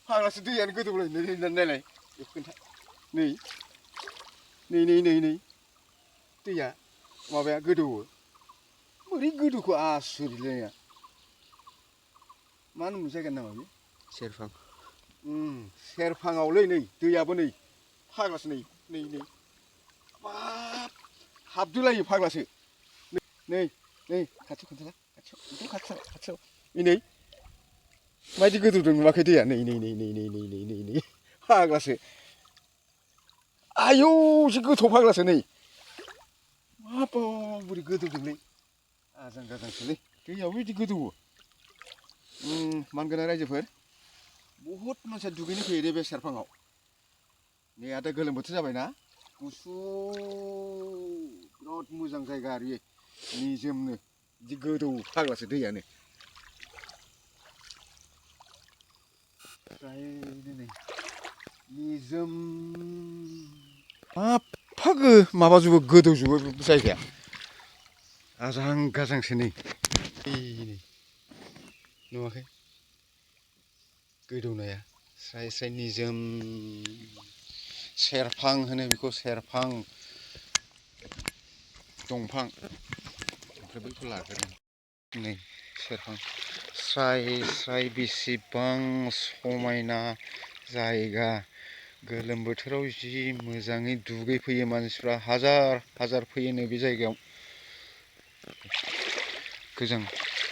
फाग्लासो दैयानो गोदौलाय नायलाय खोन्था नै दैया माबाया गोदौवो बोरै गोदौखो आसुरितलाया मा होनोमोन जायगानि नामा बे सेरफां सेरफाङावलै नै दैयाबो नै फाग्लासो नै बाब हाबदोलायो फाग्लासो नै खाथियाव खोन्थाला खाथियाव नै माबायदि गोदौदों नुवाखै दैया नै फाग्लासो आयौ एसे गोथौ फाग्लासो नै हाबाब बोरै गोदौदोंलै आजां गाजांसोलै दैयाबो बिदि गोदौवो मानगोनां रायजोफोर बहुद मानसिया दुगैनो फैयो दे बे सेरफाङाव नै दा गोलोम बोथोर जाबायना गुसु बिराद मोजां जायगा आरो इयो निजोमनो बिदि गोदौवो फाग्लासो दैयानो नै निजोम एफा माबाजोबो गोदौजोबो जायगाया आजां गाजांसो नै नुवाखै गोदौनाया स्राय स्राय निजोम सेरफां होनो बेखौ सेरफां दंफां ओमफ्राय बैखौ लाग्रोदों नै सेरफां स्राय स्राय बेसेबां समायना जायगा गोलोम बोथोराव जि मोजाङै दुगैफैयो मानसिफ्रा हाजार फैयोनो बे जायगायाव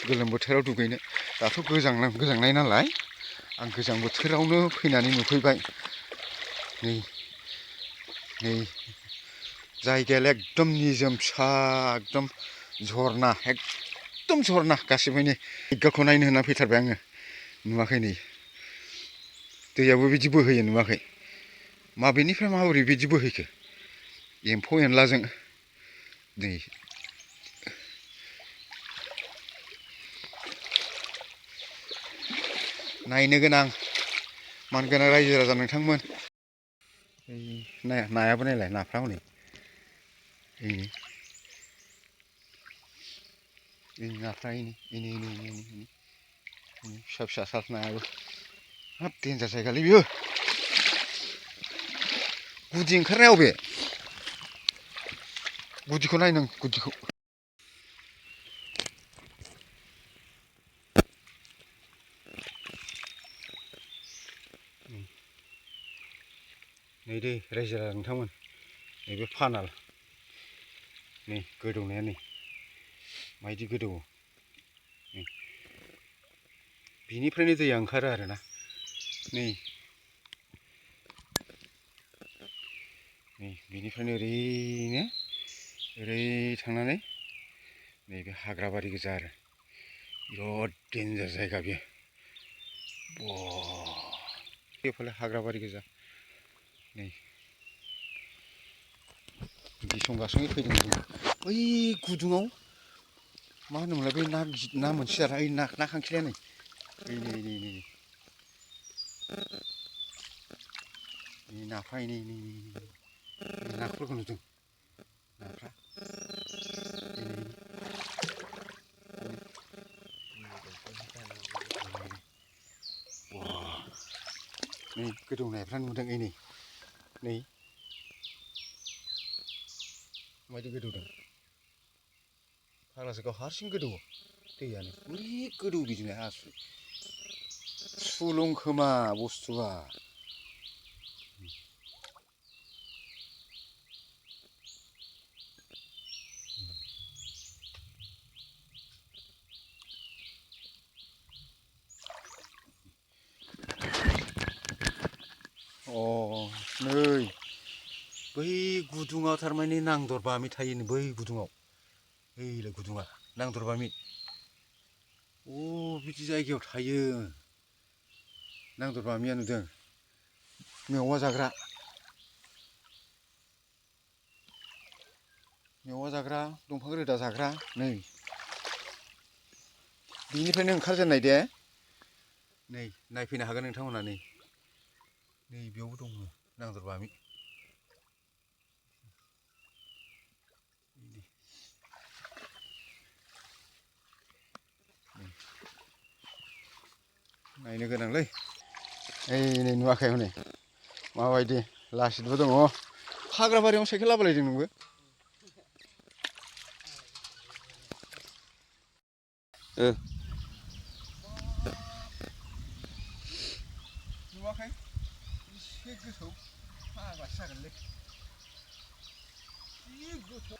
गोलोम बोथोराव दुगैनो दाथ' गोजांनाय नालाय आं गोजां बोथोरावनो फैनानै नुफैबाय नै जायगायालाय एकदम निजोम फिसा एकदम झरना गासिबोनि जायगाखौ नायनो होनना फैथारबाय आङो नुवाखै नै दैयाबो बिदि बोहैयो नुवाखै माबेनिफ्राय माबोरै बिदि बोहैखो एम्फौ एनलाजों नै नायनो गोनां मानगोनां रायजो राजा नोंथांमोन नायाबो नायलाय नाफ्रा हनै नाफ्रा फिसा सार नायाबो हाब देन्जार जायगालै बियो गुदि ओंखारनाया अबे गुदिखौ नाय नों गुदिखौ नै दै रायजो राजा नोंथांमोन नैबे फानाल नै गोदौनाया नै माबायदि गोदौवो बिनिफ्रायनो दैया ओंखारो आरोना नै बिनिफ्रायनो ओरै थांनानै नैबे हाग्राबारि गोजा आरो बिराद देन्जार जायगा बेयो बेफोरलाय हाग्राबारि गोजा नै गिसं गासङै फैदों जों बै गुदुङाव मा होनोमोनलाय बै ना मोनसे आरो ना खांखिलाया नै नाफ्रा नाफोरखौ नुदों नाफ्रा नै गोदौनायफ्रा नुदों नै माबायदि गोदौदों फाग्लासो गाव हारसिं गोदौवो दैयानो बोरै गोदौवो बिदिनो आसुरित सुलुं खोमा बुस्थुआ नै बै गुदुङाव थारमाने नांदर बामि थायोनो बै गुदुङाव ओइलाय गुदुङा नांदर बामि बिदि जायगायाव थायो नांदर बामिया नुदों मेवा जाग्रा दंफां रोदा जाग्रा नै बिनिफ्रायनो ओंखारजेननाय दे नै नायफैनो हागोन नोंथांमोना नै बेयावबो दङ नांदर बामि नायनो गोनांलै ओइ नै नुवाखै हनै माबायदि लासितबो दङ हाग्राबारियावनो साइकेल लाबोलायदों नोंबो नुवाखै एसे गोथौ फाग्लासो जागोनलै जि गोथौ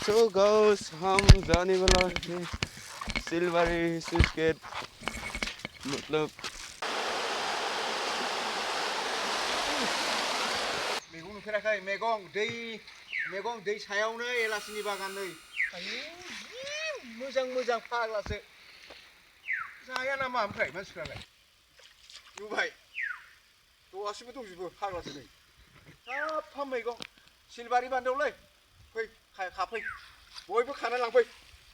So guys, हम जाने वाला है सिलवारी स्विच गेट मतलब मैगं नुफेराखै मैगं दै सायावनो एलासिनि बागान नै आयौ जि मोजां फाग्लासो जाया नामा ओमफ्राय मानसिफ्रालाय नुबाय दहासिबो दंजोबो फाग्लासो नै साफा मैगं सिलबारि बान्दोआवलै फै खाफै बयबो खाना लांफै